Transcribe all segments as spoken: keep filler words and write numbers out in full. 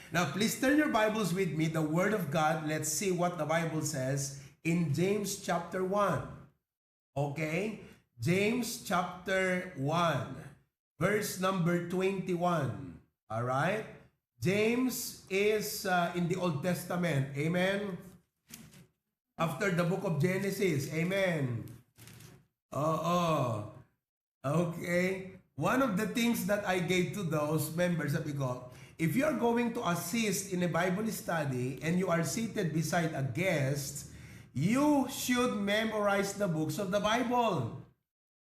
Now, please turn your Bibles with me, the Word of God. Let's see what the Bible says in James chapter one. Okay? James chapter one, verse number twenty-one. All right? James is uh, in the Old Testament. Amen? After the book of Genesis. Amen? Oo. Okay? One of the things that I gave to those members, sabi ko, if you are going to assist in a Bible study and you are seated beside a guest, you should memorize the books of the Bible.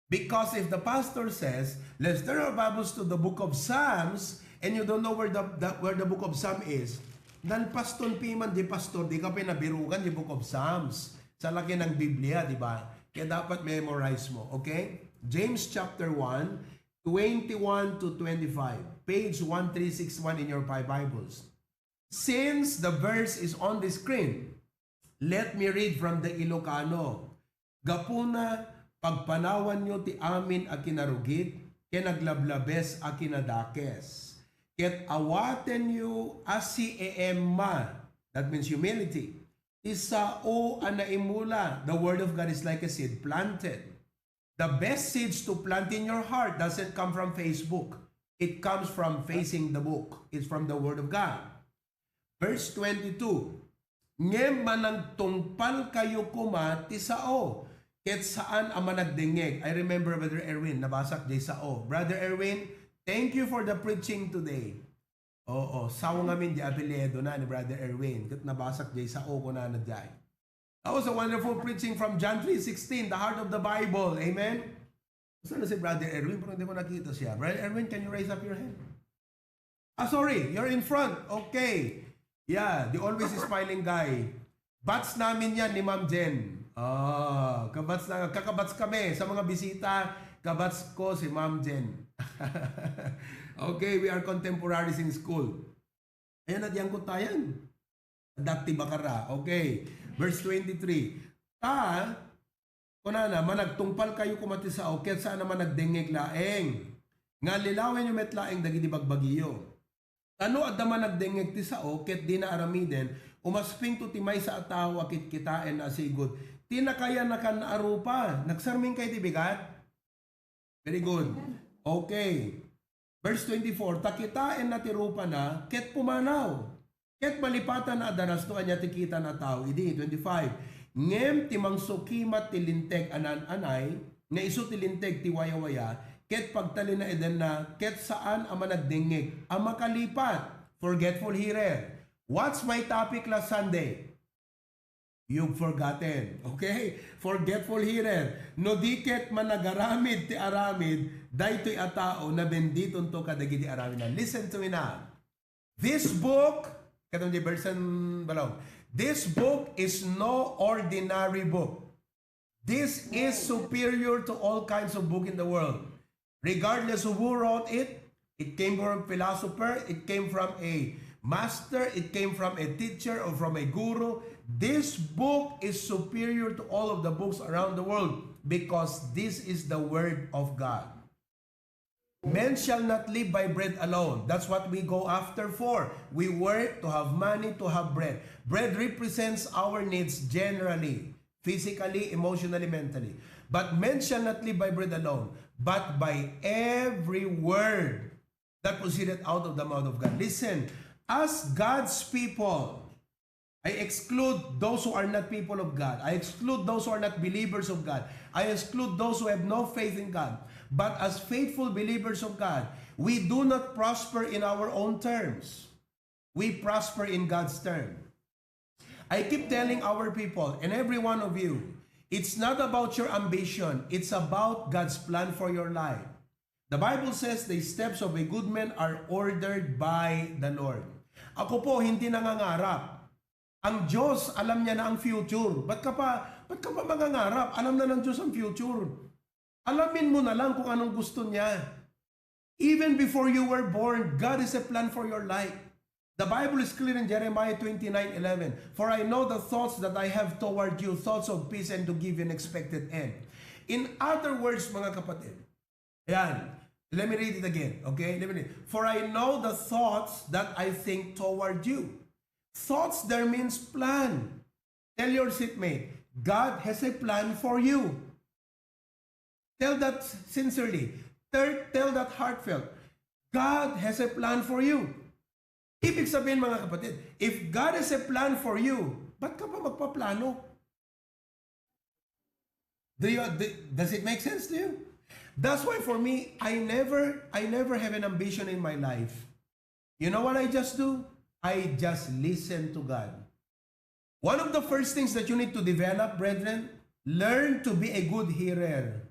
Because if the pastor says, "Let's turn our Bibles to the book of Psalms," and you don't know where the, the where the book of Psalm is, nalpaston piman di pastor, di ka pinabirugan di book of Psalms. Sa laki ng Biblia, di ba? Kaya dapat memorize mo, okay? James chapter one, twenty-one to twenty-five, page one three six one in your Bi- Bibles. Since the verse is on the screen, let me read from the Ilocano. Gapuna, pagpanawanyo ti amin a kinarugit ken aglablabes a kinadakes. Ket awatenyo a siemma, that means humility, ti sao a naimula. The word of God is like a seed planted. The best seeds to plant in your heart doesn't come from Facebook. It comes from facing the book. It's from the Word of God. Verse twenty-two, "Ngem managtungpalkayo koma ti sao, ket saan a managdengngeg." I remember Brother Erwin, nabasak jay sao. Brother Erwin, thank you for the preaching today. Oo, sao ngamin di apelyido na ni Brother Erwin. Ket nabasak jay sao, kunana jay. That was a wonderful preaching from John three sixteen, the heart of the Bible. Amen? Saan na si Brother Erwin? Parang hindi ko nakita siya. Brother Erwin, can you raise up your hand? Ah, sorry, you're in front. Okay. Yeah, the always smiling guy. Batch namin yan ni Ma'am Jen. Ah, kabats na, kakabats kami sa mga bisita. Kabats ko si Ma'am Jen. Okay, we are contemporaries in school. Ayan, nagyangkot tayan. Dati bakara. Okay. Verse twenty-three. Ta, kunana, managtungpalkayo koma ti sao, ket saan a managdengngeg laeng. Nga lilawenyo met laeng dagiti bagbagiyo. Ta no adda managdengngeg ti sao, ket dina aramiden, umaspingto ti maysa a tao a kitkitaenna a sigud ti nakayanakanna a rupa. Nagsarming kay ti bigat? Very good. Okay. Verse twenty-four, "Ta kitaenna ti rupana, ket pumanaw. Ket malipatanna a daras no ania ti kitana a tao idi." Twenty-five, "Ngem ti mangsukimat ti linteg a naan-anay, nga isu ti linteg ti wayawaya, ket pagtalinaedenna, ket saan a managdengngeg a makalipat." Forgetful hearer. What's my topic last Sunday? You've forgotten. Okay? Forgetful hearer. No di ket managaramid ti aramid, daytoy a tao, nabenditonto kadagiti aramidna. Listen to me now. This book, katong di version balong, this book is no ordinary book. This is superior to all kinds of book in the world. Regardless of who wrote it, it came from a philosopher, it came from a master, it came from a teacher, or from a guru. This book is superior to all of the books around the world because this is the Word of God. Men shall not live by bread alone. That's what we go after for. We work to have money, to have bread. Bread represents our needs generally, physically, emotionally, mentally. But men shall not live by bread alone, but by every word that proceeded out of the mouth of God. Listen, as God's people, I exclude those who are not people of God. I exclude those who are not believers of God. I exclude those who have no faith in God. But as faithful believers of God, we do not prosper in our own terms. We prosper in God's term. I keep telling our people and every one of you, it's not about your ambition. It's about God's plan for your life. The Bible says the steps of a good man are ordered by the Lord. Ako po, hindi nangangarap. Ang Diyos, alam niya na ang future. Ba't ka pa, ba't ka pa mangangarap? Alam na ng Diyos ang future. Alamin mo na lang kung anong gusto niya. Even before you were born, God is a plan for your life. The Bible is clear in Jeremiah twenty-nine eleven, "For I know the thoughts that I have toward you, thoughts of peace and to give you an expected end." In other words, mga kapatid, ayan, Let me read it again, okay? Let me read. "For I know the thoughts that I think toward you." Thoughts there means plan. Tell your seatmate, "God has a plan for you." Tell that sincerely. Tell, tell that heartfelt. "God has a plan for you." Ibig sabihin, mga kapatid, if God has a plan for you, ba't ka pa magpaplano? Do you, do, does it make sense to you? That's why for me, I never, I never have an ambition in my life. You know what I just do? I just listen to God. One of the first things that you need to develop, brethren, learn to be a good hearer.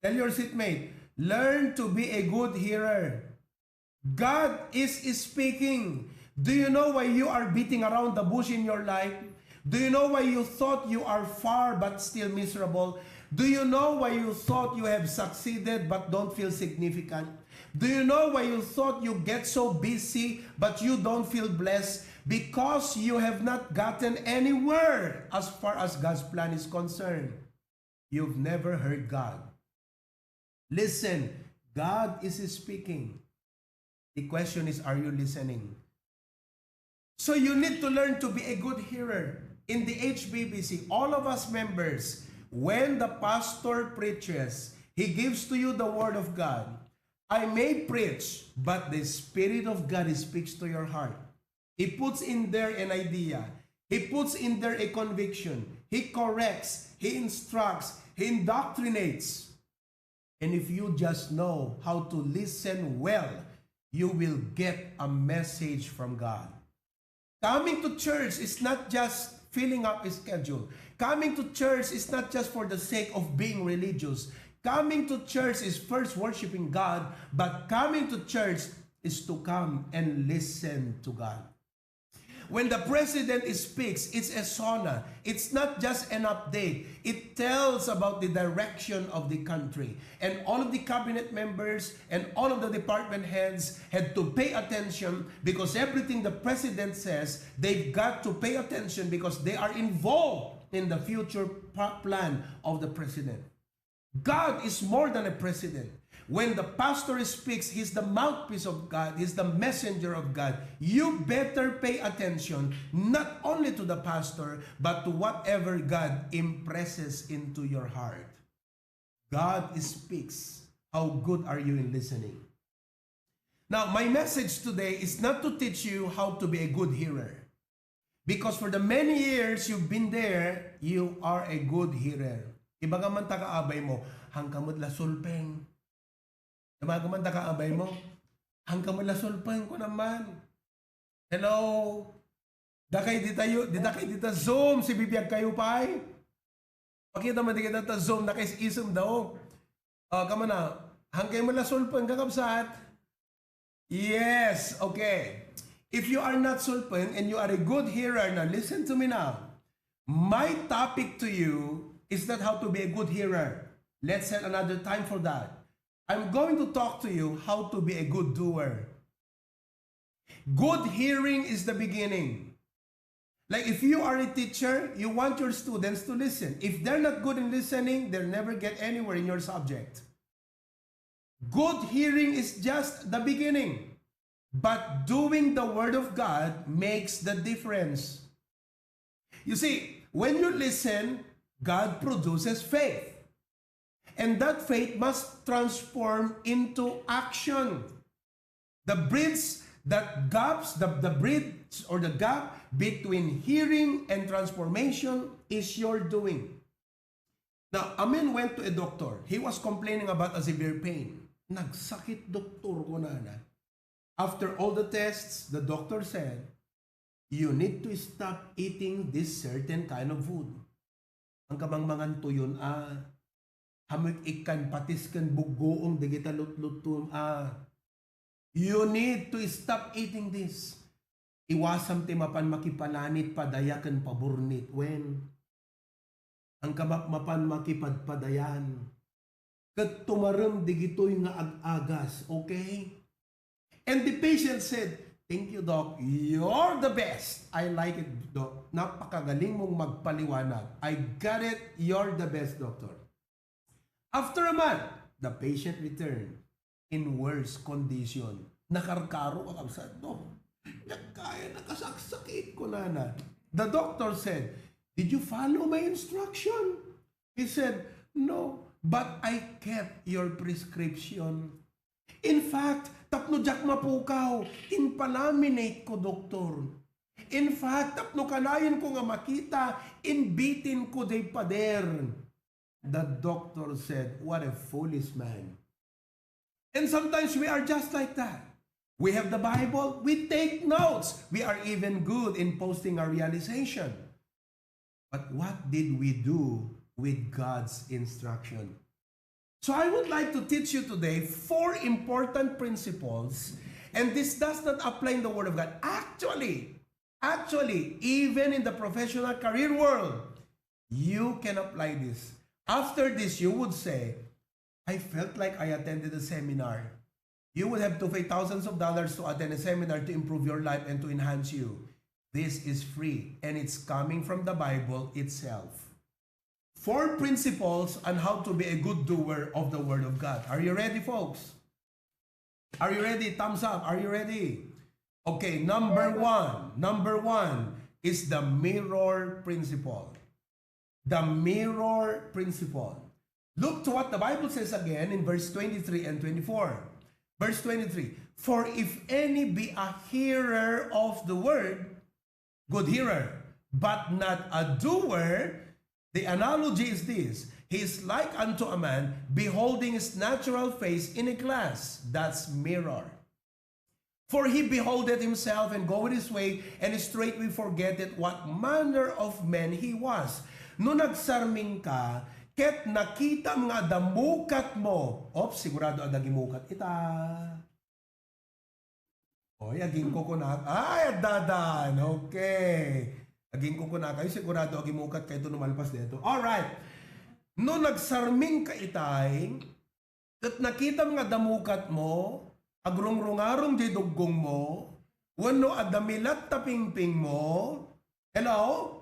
Tell your seatmate, "Learn to be a good hearer." God is speaking. Do you know why you are beating around the bush in your life? Do you know why you thought you are far but still miserable? Do you know why you thought you have succeeded but don't feel significant? Do you know why you thought you get so busy but you don't feel blessed? Because you have not gotten anywhere as far as God's plan is concerned. You've never heard God. Listen, God is speaking. The question is, are you listening? So you need to learn to be a good hearer. In the H B B C, all of us members, when the pastor preaches, he gives to you the word of God. I may preach, but the Spirit of God speaks to your heart. He puts in there an idea. He puts in there a conviction. He corrects. He instructs. He indoctrinates. And if you just know how to listen well, you will get a message from God. Coming to church is not just filling up a schedule. Coming to church is not just for the sake of being religious. Coming to church is first worshiping God, but coming to church is to come and listen to God. When the president speaks, it's a SONA. It's not just an update. It tells about the direction of the country. And all of the cabinet members and all of the department heads had to pay attention, because everything the president says, they've got to pay attention because they are involved in the future pa-, plan of the president. God is more than a president. When the pastor speaks, he's the mouthpiece of God, he's the messenger of God. You better pay attention not only to the pastor, but to whatever God impresses into your heart. God speaks. How good are you in listening? Now, my message today is not to teach you how to be a good hearer. Because for the many years you've been there, you are a good hearer. Ibaga man ta kaabay mo, "Hangka met la sulpeng." Ibaga man ta kaabay mo, "Hangka met la sulpeng," ko naman. Hello? Dakay ditayo, di dakay dita Zoom, si bibiyag kayo pay? Pakita man di kita ta Zoom, nakaisisem daw. Ah, kama na, hangkay mo la sulpeng, kakabsat? Yes, okay. If you are not sulpeng and you are a good hearer, now listen to me now. My topic to you is not how to be a good hearer. Let's set another time for that. I'm going to talk to you how to be a good doer. Good hearing is the beginning. Like, if you are a teacher, you want your students to listen. If they're not good in listening, they'll never get anywhere in your subject. Good hearing is just the beginning. But doing the word of God makes the difference. You see, when you listen, God produces faith. And that faith must transform into action. The bridge that gaps, the, the bridge or the gap between hearing and transformation is your doing. Now, a man went to a doctor. He was complaining about a severe pain. "Nagsakit, doktor," kunana. After all the tests, the doctor said, "You need to stop eating this certain kind of food." Hangka mangan tuyon a, hamut ikkan patis ken buggoong dagita lutlutom a. You need to stop eating this. Iwasam ti mapan makipalanit padaya ken paburnit wen. Hangka ma-, mapan makipadpadayan. Ket tumarem digitoy nga ag-agas, okay? And the patient said, "Thank you, Doc. You're the best. I like it, Doc. Napakagaling mong magpaliwanag. I got it. You're the best, Doctor." After a month, The patient returned in worse condition. Nakarkaro, kakabsat, no? Diak kaya, nakasaksakit, kunana. The doctor said, "Did you follow my instruction?" He said, "No, but I kept your prescription." In fact, tapno diak mapukaw, impalaminate ko, doktor. In fact, tapno kanayon ko nga makita, imbitin ko diay pader. The doctor said, "What a foolish man." And sometimes we are just like that. We have the Bible, we take notes, we are even good in posting our realization. But what did we do with God's instruction? So I would like to teach you today four important principles, and this does not apply in the Word of God. Actually, actually, even in the professional career world, you can apply this. After this, you would say, "I felt like I attended a seminar." You would have to pay thousands of dollars to attend a seminar to improve your life and to enhance you. This is free, and it's coming from the Bible itself. Four principles on how to be a good doer of the Word of God. Are you ready, folks? Are you ready? Thumbs up. Are you ready? Okay, number one. Number one is the mirror principle. The mirror principle. Look to what the Bible says again in verse twenty-three and twenty-four. Verse twenty-three, "For if any be a hearer of the word," good hearer, "but not a doer," the analogy is this: "He is like unto a man beholding his natural face in a glass." That's mirror. "For he beholdeth himself and goeth his way, and straightway forgetteth what manner of man he was." No nagsarming ka, ket nakitam nga adda mukat mo, op, sigurado adda gimukat ita. Oy, agingkukunak-, ay, addadan, okay. Agingkukunakayo, sigurado agimukat kayto no malpas dito. Alright. No nagsarming ka itay, ket nakitam nga adda mukat mo, agrungrungarong diay duggong mo, wenno adda milat ta pingping mo, hello?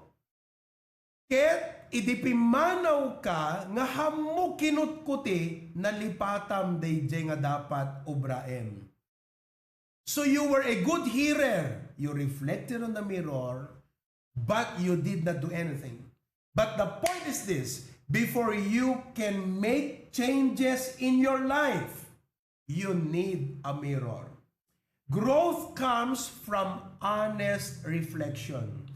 Ket idi pimmanaw ka nga hammo kinutkuti, nalipatam daydiay nga dapat obraem. So you were a good hearer. You reflected on the mirror, but you did not do anything. But the point is this, before you can make changes in your life, you need a mirror. Growth comes from honest reflection.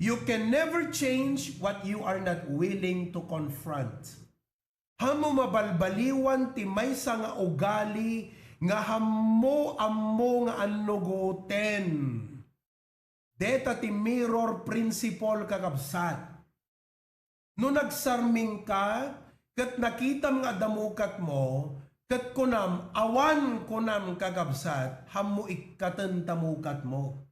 You can never change what you are not willing to confront. Hammo mabalbaliwan ti maysa nga ugali nga hammo ammo nga annugoten. Deta ti mirror principle, kakabsat. No nagsarming ka, ket nakitam nga adda mukat mo, ket kunam, "Awan," kunam, kakabsat, hammo ikkaten ta mukat mo.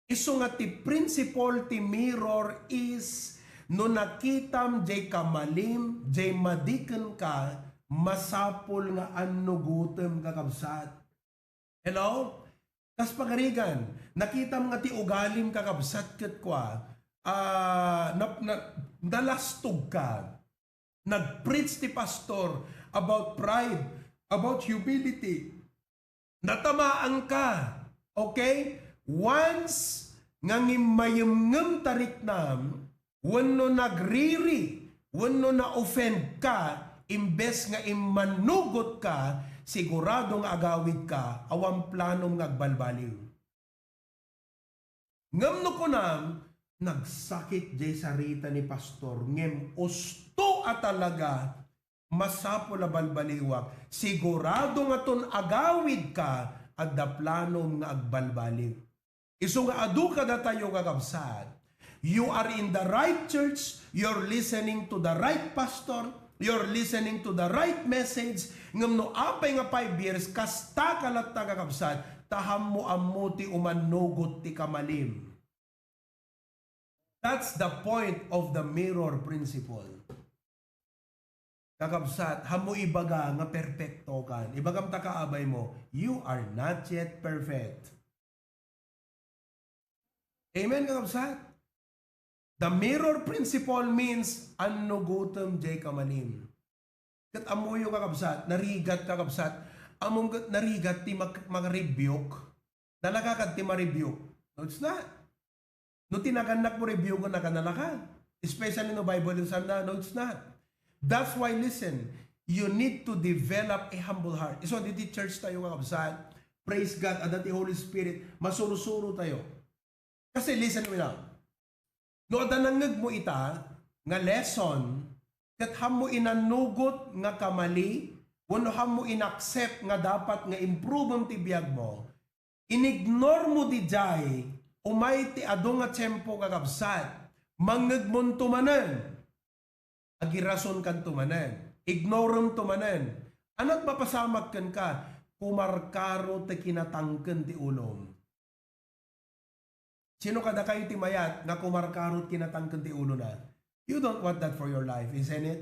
Isu nga ti principle ti mirror is, no nakitam jay kamalim, jay madiken ka, masapul nga annugotem, kakabsat. Hello? Kas pagarigan, nakitam nga ti ugalim, kakabsat, ket kua, ah, nap-, na-, nalastog ka. Nag-preach ti pastor about pride, about humility. Natamaan ka. Okay? Once nga ngimmayemngem ta riknam, wenno nagriri, wenno na-offend ka, imbes nga immanugot ka, sigurado nga agawid ka, awan planom nga agbalbaliw. Ngem no kunam, nagsakit jay sarita ni pastor, ngem usto a talaga, masapul a balbaliwak. Sigurado nga ton agawid ka, adda planom nga agbalbaliw. Isu nga adu kadatayo, kakabsat, you are in the right church, you're listening to the right pastor, you're listening to the right message, ngem no apay nga five years, kasta ka latta, kakabsat, ta hammo-ammo ti umannugot ti kamalim. That's the point of the mirror principle. Kakabsat, hammo ibaga nga perpekto kan. Ibagam ta kaabay mo, you are not yet perfect. Amen, kakabsat? The mirror principle means annugotem jay kamalim. Ket ammoyo, kakabsat, narigat, kakabsat. Ammom ket narigat ti mag-, mag-rebuke. Nalaka kad ti ma-rebuke. No, it's not. No, ti nagannak mo rebuke, naka nalaka. Especially no Bible in sana, no, it's not. That's why, listen, you need to develop a humble heart. Isu ditoy church tayo, kakabsat. Praise God, adda ti Holy Spirit, masuro-suro tayo. Kasi listen mo lang. No adda nangngegmo ita nga lesson, ket hammo inanugot nga kamali, wenno hammo inaccept nga dapat nga improve ti biagmo, inignore mo didiay, umay ti adu nga tiempo, kakabsat, mangngegmonto manen. Agirasonkanto manen. Ignoremto manen. Ania ti mapasamak kenka? Kumarkaro ti kinatangken ti ulom. Sino kadakayo ti mayat nga kumarkaro ti kinatangken ti ulona? You don't want that for your life, isn't it?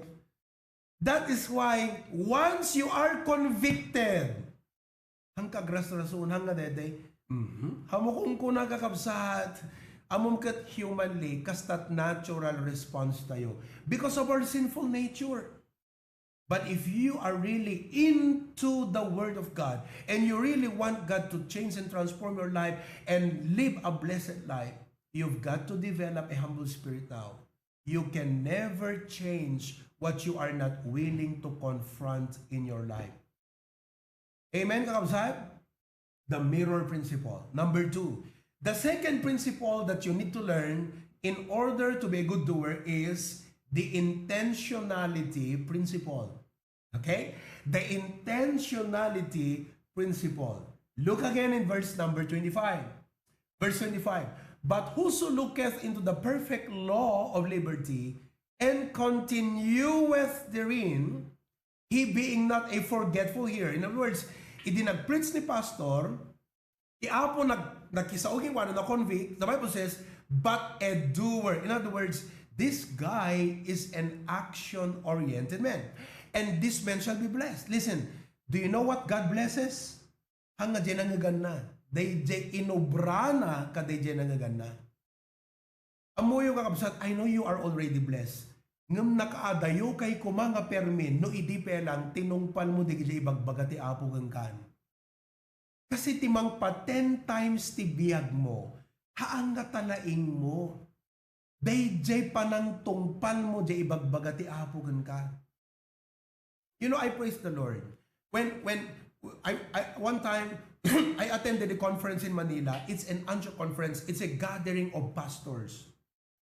That is why, once you are convicted, hangka agrasrason, hangka dede, mhm. Hammo kunkuna, kakabsat, ammom ket humanly, kasta't natural response tayo because of our sinful nature. But if you are really into the Word of God and you really want God to change and transform your life and live a blessed life, you've got to develop a humble spirit now. You can never change what you are not willing to confront in your life. Amen, kakabsat? The mirror principle. Number two, the second principle that you need to learn in order to be a good doer is the intentionality principle. Okay? The intentionality principle. Look again in verse number twenty-five. Verse twenty-five, "But whoso looketh into the perfect law of liberty and continueth therein, he being not a forgetful hearer." In other words, idi nag-preach ni pastor, ti Apo nag-, nagkisauging wano, na-convict, the Bible says, "But a doer." In other words, this guy is an action-oriented man. "And this man shall be blessed." Listen, do you know what God blesses? Hangga jay nangeganna. Dayjay inobrana kadayjay nangeganna. Ammoyo, kakabsat, I know you are already blessed. Ngem nakaadayo kay koma nga permi no idi pay lang tinungpal mo dayjay ibagbaga ti Apo kenka. Kasi ti mangpa ten times ti biag mo, haan nga talaing mo. Dayjay panangtungpal mo jay ibagbaga ti Apo kenka. You know, I praise the Lord. When, when, I, I, one time, I attended a conference in Manila. It's an annual conference. It's a gathering of pastors.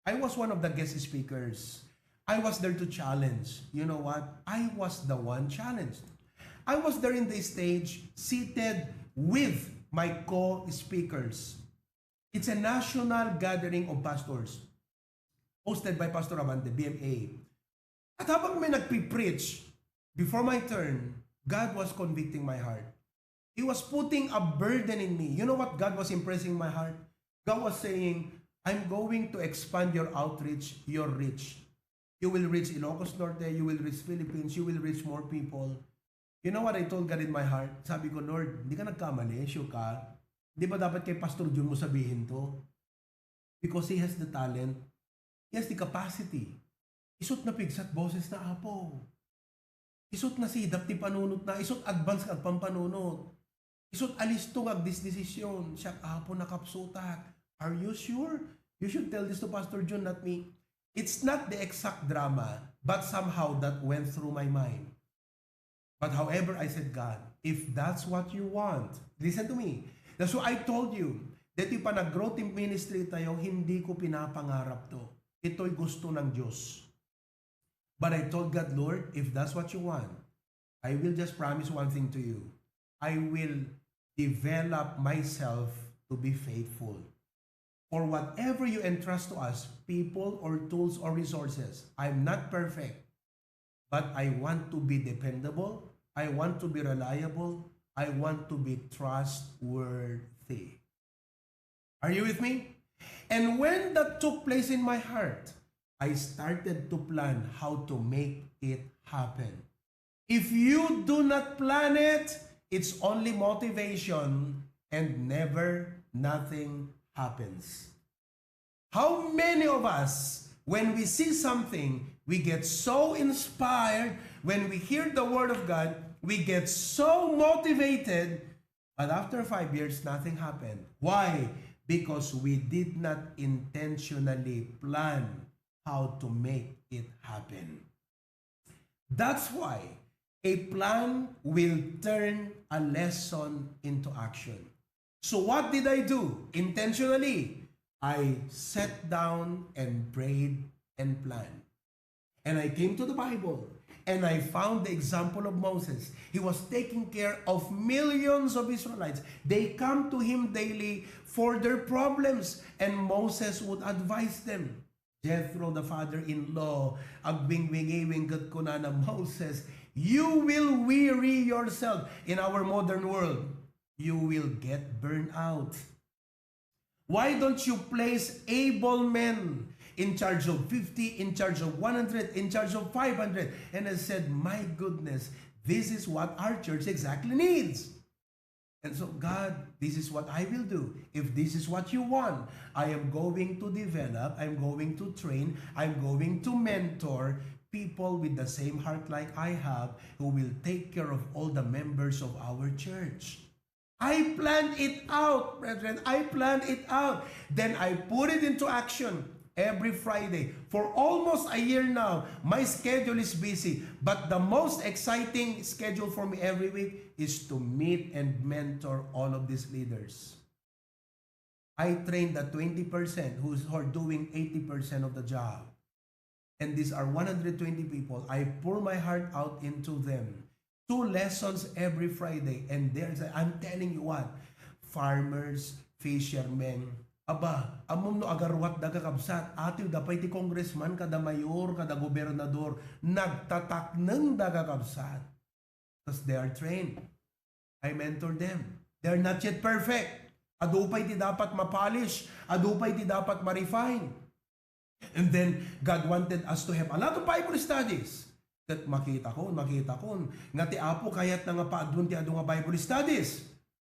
I was one of the guest speakers. I was there to challenge. You know what? I was the one challenged. I was there in the stage, seated with my co-speakers. It's a national gathering of pastors hosted by Pastor Abante, B M A. At habang may nagpipreach, before my turn, God was convicting my heart. He was putting a burden in me. You know what God was impressing my heart? God was saying, "I'm going to expand your outreach, your reach. You will reach Ilocos Norte, you will reach Philippines, you will reach more people." You know what I told God in my heart? Sabi ko, "Lord, hindi ka nagkamali, sure ka? Di ba dapat kay Pastor Jun mo sabihin to? Because he has the talent. He has the capacity." Isut napigsat boses na, Apo. Isut nasidap ti panunot na. Isut advance nga agpampanunot. Isut alisto nga agdisdesisyon. Siak, Apo, nakapsutak. Are you sure? You should tell this to Pastor Jun, not me. It's not the exact drama, but somehow that went through my mind. But however, I said, "God, if that's what you want," listen to me. That's why I told you that yung panag-grow team ministry tayo, hindi ko pinapangarap to. Ito'y gusto ng Diyos. But I told God, "Lord, if that's what you want, I will just promise one thing to you. I will develop myself to be faithful. For whatever you entrust to us, people or tools or resources, I'm not perfect, but I want to be dependable. I want to be reliable. I want to be trustworthy." Are you with me? And when that took place in my heart, I started to plan how to make it happen. If you do not plan it, it's only motivation and never nothing happens. How many of us, when we see something, We get so inspired when we hear the Word of God. We get so motivated. But after five years, nothing happened. Why? Because we did not intentionally plan how to make it happen. That's why a plan will turn a lesson into action. So what did I do? Intentionally, I sat down and prayed and planned. And I came to the Bible and I found the example of Moses. He was taking care of millions of Israelites. They come to him daily for their problems, and Moses would advise them. Jethro, the father-in-law, agwingwingiwing ket kunana, "Moses, you will weary yourself." In our modern world, you will get burned out. Why don't you place able men in charge of fifty, in charge of one hundred, in charge of five hundred? And I said, "My goodness, this is what our church exactly needs." And so, "God, this is what I will do. If this is what you want, I am going to develop, I'm going to train, I'm going to mentor people with the same heart like I have, who will take care of all the members of our church." I planned it out, brethren. I planned it out. Then I put it into action every Friday. For almost a year now, my schedule is busy. But the most exciting schedule for me every week is to meet and mentor all of these leaders. I train the twenty percent who's, who are doing eighty percent of the job. And these are one hundred twenty people. I pour my heart out into them. Two lessons every Friday. And there's, I'm telling you what, farmers, fishermen, aba, ammom no agaruat da, kakabsat, atiw da pay ti congressman, kada mayor, kada gobernador, nagtatakneng da, kakabsat. Because they are trained. I mentor them. They're not yet perfect. Adu pay ti dapat ma-polish, adu pay ti dapat ma-refine. And then, God wanted us to have a lot of Bible studies. Ket makitakon, makitakon, nga ti Apo kayatna nga paaduen ti adu nga Bible studies.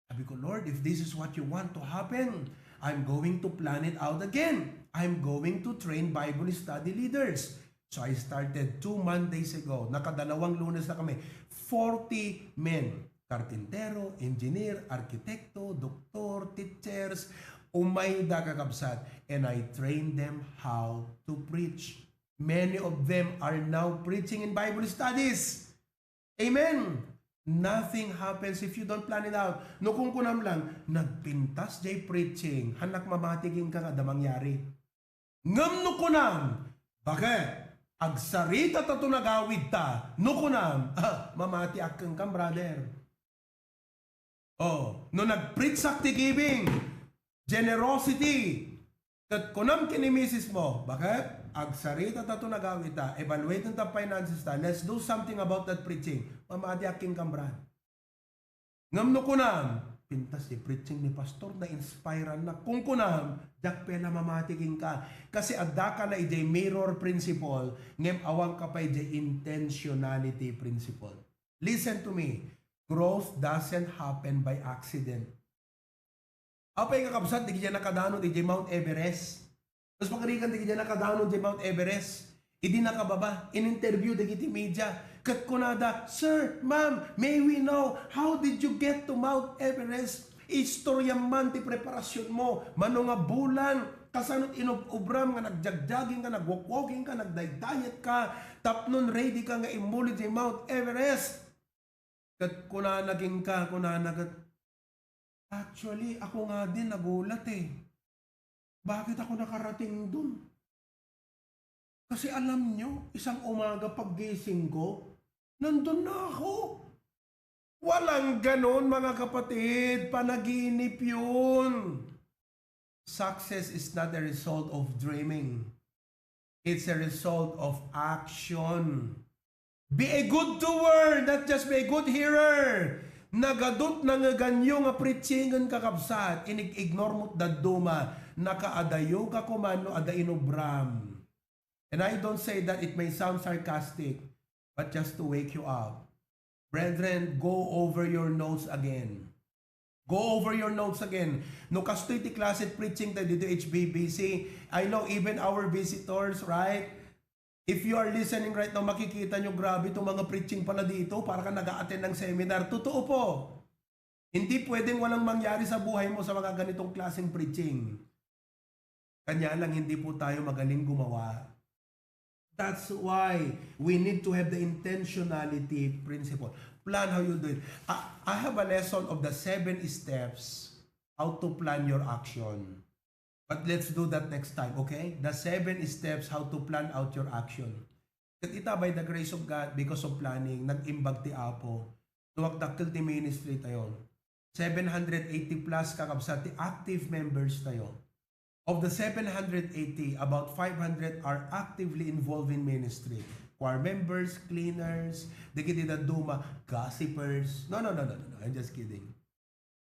Sabi ko, "Lord, if this is what you want to happen, I'm going to plan it out again. I'm going to train Bible study leaders." So I started two Mondays ago. Nakadalawang Lunes na kami. Forty men. Karpintero, engineer, arkitekto, doktor, teachers. Umayda, kakabsat. And I trained them how to preach. Many of them are now preaching in Bible studies. Amen. Nothing happens if you don't plan it out. No kunkunam lang, "Nagpintas jay preaching, hanak mamati kenka nga adda mangyari." Ngem no kunam, "Bakit? Agsarita ta to nagawid ta." No kunam, "Ah, mamatiak kenka, brother." Oh, no nagpreachak ti giving, generosity, ket kunam ken ni misis mo, "Bakit? Agsarita ta to nagawid ta, evaluate ta finances ta, let's do something about that preaching." Mamatiak kenka, brad. Ngem no kunam, "Pintas ti preaching ni pastor, na-inspireannak." Kunkunam, "Diak pay la mamati kenka." Kasi addaka la idiay mirror principle, ngem awanka pay idiay intentionality principle. Listen to me. Growth doesn't happen by accident. Apay nga kabsat, dagiti nakadanon idiay Mount Everest. Kas pakarigan dagiti nakadanon idiay Mount Everest. Idi nakababa, in-interview dagiti media. Ket kunada, "Sir, ma'am, may we know, how did you get to Mount Everest? Istorya man ti preparasyonmo, mano nga bulan, kasano inub-ubram nga nagjagjaging ka, nagwalk-walking ka, nagdaydiet ka, tapnon ready ka nga immuli idiay Mount Everest?" Ket kunana kenka, kunana ket, "Actually, ako nga din nagulat eh. Bakit ako nakarating dun? Kasi alam nyo, isang umaga paggising ko, nandun na ako." Walang ganun, mga kapatid. Panaginip yun. Success is not a result of dreaming. It's a result of action. Be a good doer, not just be a good hearer. Nagadut nangeganyo nga preachingen, kakabsat, inig-ignore mo't dadduma, nakaadayo ka kuman no adda inubram. And I don't say that it may sound sarcastic, but just to wake you up. Brethren, go over your notes again. Go over your notes again. No kastoy ti klase preaching tayo dito H B B C, I know even our visitors, right? If you are listening right now, makikita nyo, grabe itong mga preaching pala dito, para ka nag-a-attend ng seminar. Totoo po. Hindi pwedeng walang mangyari sa buhay mo sa mga ganitong klaseng preaching. Kanya lang, hindi po tayo magaling gumawa. That's why we need to have the intentionality principle. Plan how you do it. I, I have a lesson of the seven steps how to plan your action. But let's do that next time, okay? The seven steps how to plan out your action. Ket ita, by the grace of God, because of planning, nag-imbag ti Apo. Duak dakkel ti ministry tayo. Seven hundred eighty plus, kakabsat, ti active members tayo. Of the seven hundred eighty, about five hundred are actively involved in ministry. Choir members, cleaners, dagiti dadduma, gossipers. No, no, no, no, no, no. I'm just kidding.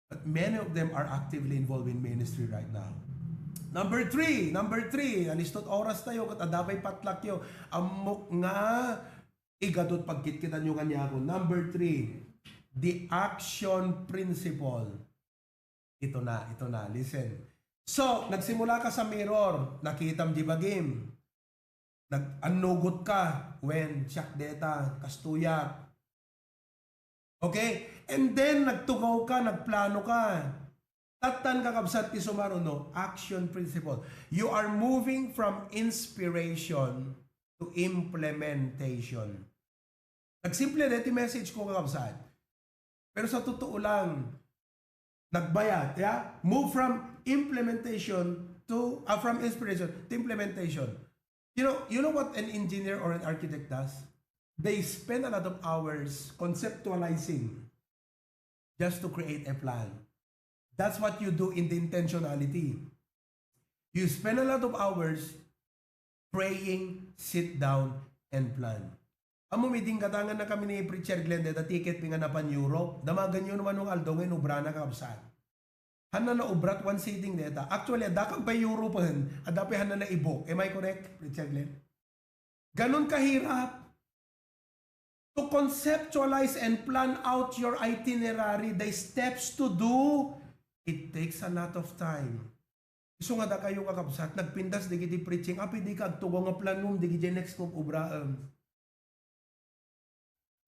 But many of them are actively involved in ministry right now. Number three, number three, alistot oras tayo, ket adda pay patlakyo. Ammok nga igadot pagkitkitan nyo kaniako. Number three, the action principle. Ito na, ito na. Listen. So, nagsimula ka sa mirror, nakitam di bagim. Nag-annugot ka, when, siak deta, kastoyak. Okay? And then, nagtugaw ka, nagplano ka. Tattan, kakabsat, ti sumaruno, action principle. You are moving from inspiration to implementation. Nagsimple deti message ko, kakabsat. Pero sa totoo lang, nagbayat, yeah? Move from implementation to, ah, from inspiration to implementation. You know, you know what an engineer or an architect does? They spend a lot of hours conceptualizing just to create a plan. That's what you do in the intentionality. You spend a lot of hours praying, sit down, and plan. Ammom, idinggatanganna kami ni Preacher Glenn deta, ticket mi nga napan Europe. Damagenyo no mano nga aldaw nga inubrana, kakabsat. Hanna naubrat one sitting deta. Actually, adda ka pay Europe-en, adda pay hanna naibok. Am I correct, Preacher Glenn? Ganun kahirap. To conceptualize and plan out your itinerary, the steps to do, it takes a lot of time. Isu nga dakayo, kakabsat, nagpintas dagiti preaching, apay dika agtugaw nga planom dagiti next nga ubraem.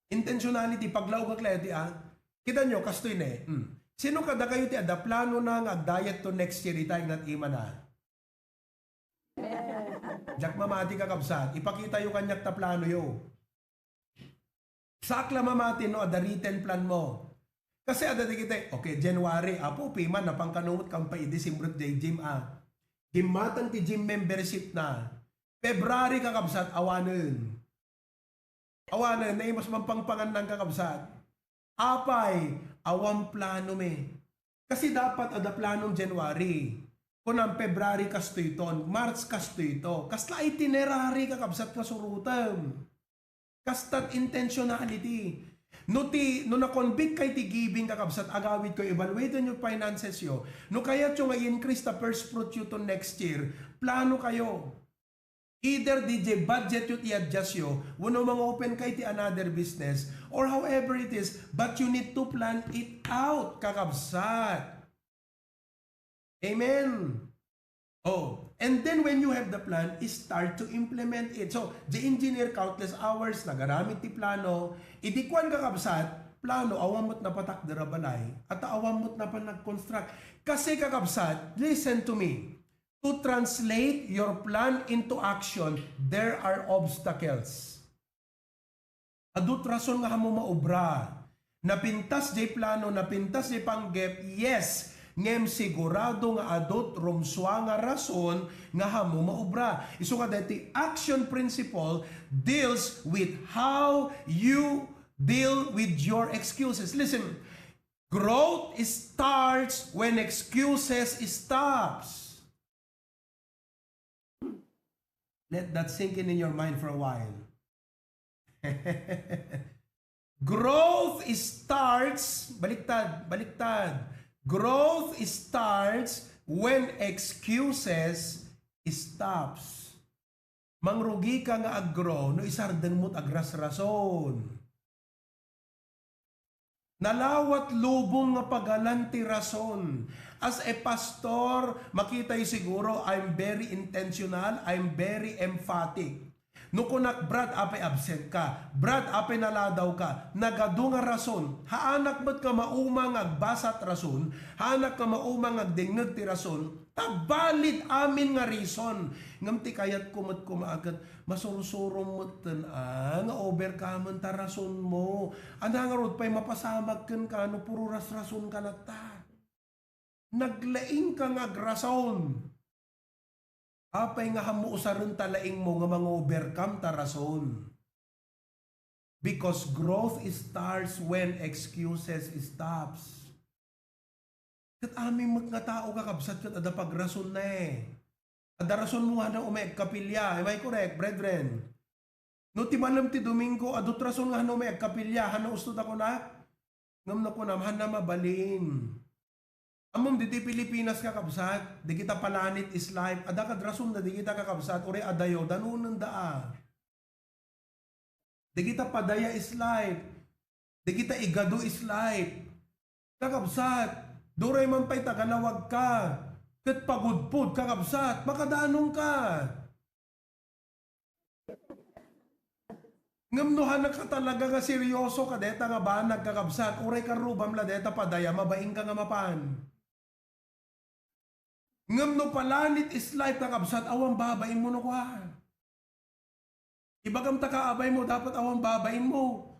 Intentionality, paglaog a kliyente, ah. Kita nyo, kastoy ne. Hmm. Sino kadakayo ti adda planona nga agdiet to next year, ita, ingnat imana? Diak mamati, kakabsat. Ipakitayo kaniak ta planoyo. Saak la mamati no adda written plan mo. Kasi adda dagiti, okay, January, Apo, piman, napan kano met, kampay idi December ti gym, ah. Dimmatang ti gym membership na. February, kakabsat, awanen. Awanen, naimas man pangpangan, kakabsat. Apay, awan plano mi. Kasi dapat adda planom January. Kunam February kastoy ton, March kastoy to. Kasla itinerary, kakabsat, nga surotem. Kastat intentionality. No ti, no na-convict kay ti giving, kakabsat, agawid kayo, evaluate your finances yo. No kayat yo nga i-increase ta first fruit yo to next year, plano kayo. Either D J budget yo ti i-adjust yo, wenno manga-open kay ti another business, or however it is, but you need to plan it out, kakabsat. Amen. Oh, and then when you have the plan, start to implement it. So, the engineer countless hours, nagaramid ti plano, idi kuan, kakabsat, plano, awan met napatakder a balay, at awan met napan nag-construct. Kasi, kakabsat, listen to me. To translate your plan into action, there are obstacles. Adut rason nga hammo maubra. Napintas jay plano, napintas jay panggep, yes. Ngem sigurado nga adut rumsua nga rason nga hammo maubra. Isu nga daytoy action principle deals with how you deal with your excuses. Listen, growth starts when excuses stops. Let that sink in, in your mind for a while. Growth starts, baliktad, baliktad. Growth starts when excuses stops. Mangrugi ka nga ag-grow no isardeng mo't agrasrason. Nalawat lubong nga pagalan ti rason. As a pastor, makitayo siguro, I'm very intentional, I'm very emphatic. No kunak, "Brad, apay absent ka? Brad, apay naladaw ka?" Nagadu nga rason. Haanak met nga mauma nga agbasat rason, haanak nga mauma nga agdengngeg ti rason, ta valid amin nga reason. Ngem ti kayatko met koma a ket masursurom metten a nga overcome-en ta rasonmo. Ania ngarud pay mapasamak kenka no puro rasrasonka latta? Naglaingka nga agrason. Apay nga hammo usaren ta laingmo nga mang-overcome ta rason? Because growth starts when excuses stops. Ket amin met nga tao, kakabsat, ket adda pagrasonna, eh. Adda rasonmo nga hano umay agkapilya. Am I correct, brethren? No ti malem ti Domingo, adut rason nga hano umay agkapilya, hano usto ta kunak? Ngem no kunam, hana mabalin. Ammom, ditoy Pilipinas, kakabsat, dagita palanit is life. Adda kad rason da dagita, kakabsat, uray adayo, danonenda a. Dagita padaya is life. Dagita igado is life. Kakabsat, duray man pay tagalawag ka, ket pagudpod, kakabsat, makadanong ka. Ngem no hana ka talaga nga seryoso ka deta nga banag, kakabsat, uray karrubam la deta padaya, mabain ka nga mapan. Ngem no palanit is life, kakabsat, awan babainmo no kua. Ibagam ta kaabaymo, dapat awan babainmo.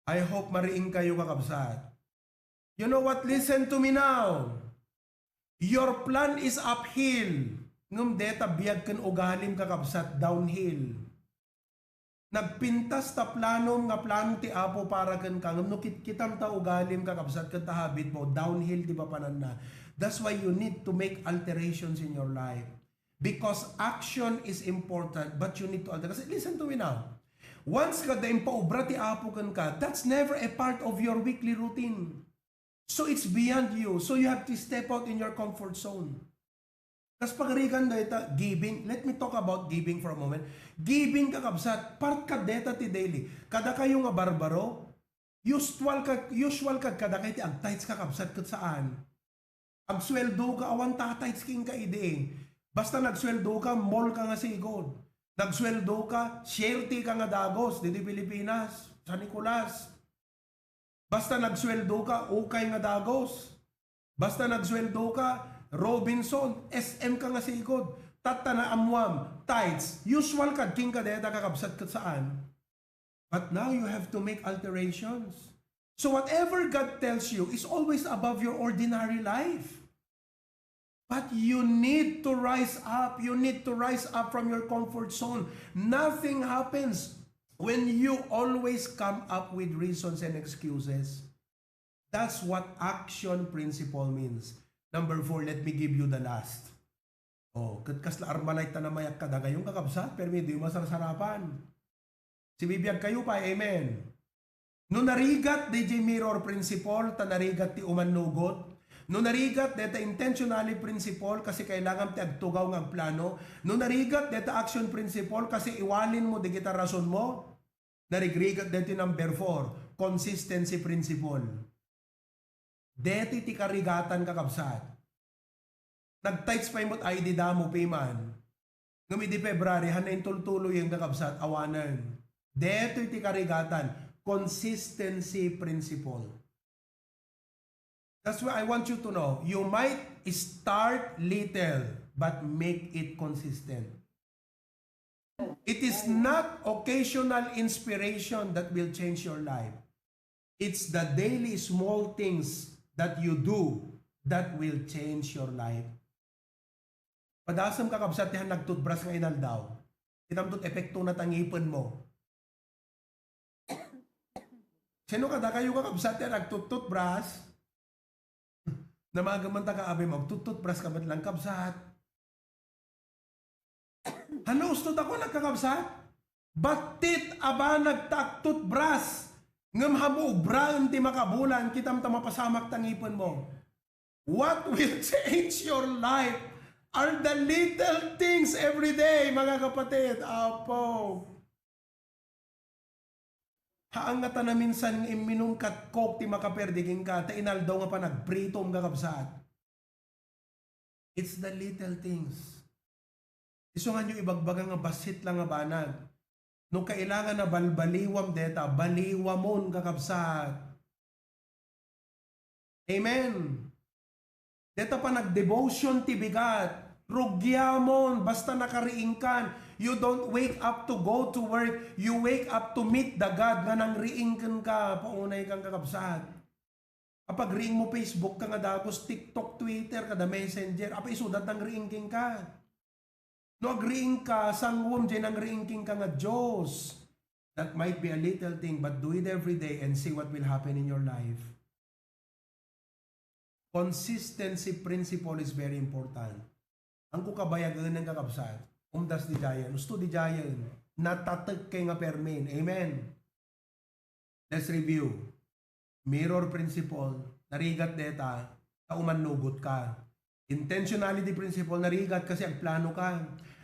I hope mariing kayo, kakabsat. You know what? Listen to me now. Your plan is uphill. Ngem deta biag ken ugalim, kakabsat, downhill. Nagpintas ta planom nga plano ti Apo para kenka, ngem no kitkitam ta ugalim, kakabsat, ken ta habitmo, downhill ti papananna. That's why you need to make alterations in your life. Because action is important, but you need to alter. Kasi listen to me now. Once nga da impaubra ti Apo kenka, that's never a part of your weekly routine. So it's beyond you. So you have to step out in your comfort zone. Kas pagarigan dayta, giving. Let me talk about giving for a moment. Giving, kakabsat, part kad deta ti daily. Kadakayo nga barbaro, usual kad, usual kad kadakay ti agtithes, kakabsat, ket saan. Agsueldo ka, awan tithes kenka idi. Basta nagsueldo ka, mall ka nga sigud. Nagsueldo ka, Sierte ka nga dagos, didi Pilipinas, San Nicolas. Basta nagsueldo ka, ukay nga dagos. Basta nagsueldo ka, Robinson, S M ka nga sigud. Tatta naammuam, tithes, usual kad kenka deta, kakabsat, ket saan. But now you have to make alterations. So whatever God tells you is always above your ordinary life. But you need to rise up. You need to rise up from your comfort zone. Nothing happens when you always come up with reasons and excuses. That's what action principle means. Number four, let me give you the last. Oh, ket kasla Armalite ta namayat kadakayon, kakabsat, permi diyo masarsarapan. Sibibiag kayo pay, amen. No narigat dayjay mirror principle, ta narigat ti umannugot. No narigat dayta intentionally principle, kasi kailangan ti agtugaw nga agplano. No narigat dayta action principle, kasi iwalinmo dagita rasonmo. Narigrigat daytoy number four, consistency principle. Daytoy ti karigatan, kakabsat. Nagtithes pay met idi damo piman. Ngem idi February, hana intultuloyen, kakabsat, awanen. Daytoy ti karigatan, consistency principle. That's why I want you to know, you might start little, but make it consistent. It is not occasional inspiration that will change your life. It's the daily small things that you do that will change your life. Padasem, kakabsat, ti han nagtutbras nga inaldaw. Kitam to't epektona ta ngipenmo. Sino kadakayo, kakabsat, ti nagtututbras? Namageman ta kaabay mo, agtututbras ka met lang, kabsat. Hano usto ta ko, nagkakabsat? Battit a banag ta agtutbras, ngem hamo ubraen ti makabulan, kitam ta mapasamak ta ngipenmo. What will change your life are the little things every day, mga kapatid. Apo. Haan nga ta naminsan nga imminum kat Coke ti makaperdi kenka, ta inaldaw nga panagpritom, kakabsat. It's the little things. Isu nga niyo ibagbaga nga bassit lang nga banag. No kailangan na balbaliwam deta, baliwamon, kakabsat. Amen. Deta panagdevotion ti bigat. Rugiamon, basta nakariingkan. You don't wake up to go to work. You wake up to meet the God nga nangriing kenka. Paunay kang kakabsat. Apay, agriing mo Facebook ka nga dagus, TikTok, Twitter, kada Messenger. Apay, isuda ti nangriing kenka. No agriing ka, sanguem diay nangriing kenka nga Dios. That might be a little thing, but do it every day and see what will happen in your life. Consistency principle is very important. Ang ko kabayagen ng kakabsat, umdas di jayen, usto di jayen, natatek kay nga permin. Amen. Let's review. Mirror principle, narigat deta, ta umannugot ka. Intentionality principle, narigat kasi agplano ka.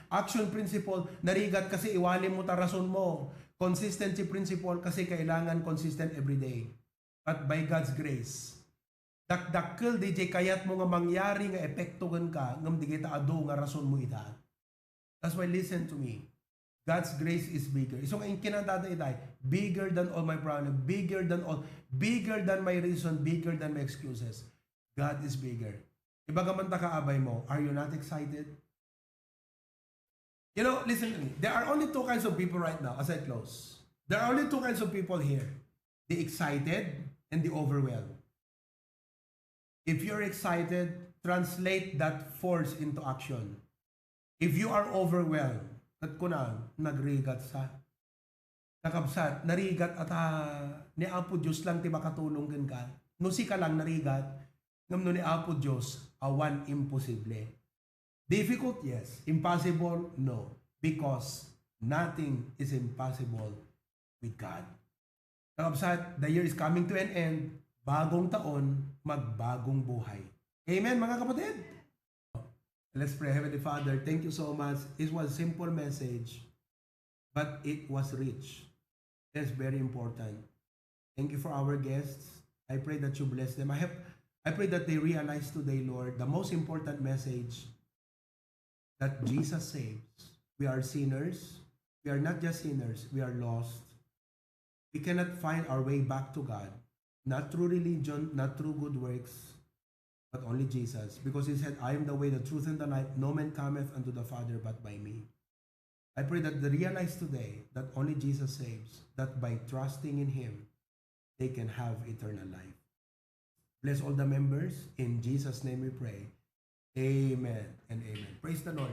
Action principle, narigat kasi iwalim mo ta rason mo. Consistency principle, kasi kailangan consistent every day. But by God's grace, dakdakkel di jay kayat mo nga mangyari nga epekto kenka, ngem di kita adu nga rason mo ita. That's why, listen to me. God's grace is bigger. Isu nga inkinadada itay, bigger than all my problem, bigger than all, bigger than my reason, bigger than my excuses. God is bigger. Ibaga man ta ka abay mo, are you not excited? You know, listen to me. There are only two kinds of people right now as I close. There are only two kinds of people here. The excited and the overwhelmed. If you're excited, translate that force into action. If you are overwhelmed, ket kuna, nagrigat sa. Kakabsat, narigat ata ni Apo Dios lang ti makatulong kenka. No sika lang narigat, ngem no ni Apo Dios, awan imposible. Difficult, yes. Impossible, no. Because nothing is impossible with God. Kakabsat, the year is coming to an end. Bagong taon, magbagong buhay. Amen, mga kapatid? Let's pray. Heavenly Father, thank you so much. It was a simple message, but it was rich. That's very important. Thank you for our guests. I pray that you bless them. I have, I pray that they realize today, Lord, the most important message, that Jesus saves. We are sinners. We are not just sinners, we are lost. We cannot find our way back to God, not through religion, not through good works, but only Jesus. Because he said, "I am the way, the truth, and the life. No man cometh unto the Father but by me." I pray that they realize today that only Jesus saves, that by trusting in him, they can have eternal life. Bless all the members. In Jesus' name we pray. Amen and amen. Praise the Lord.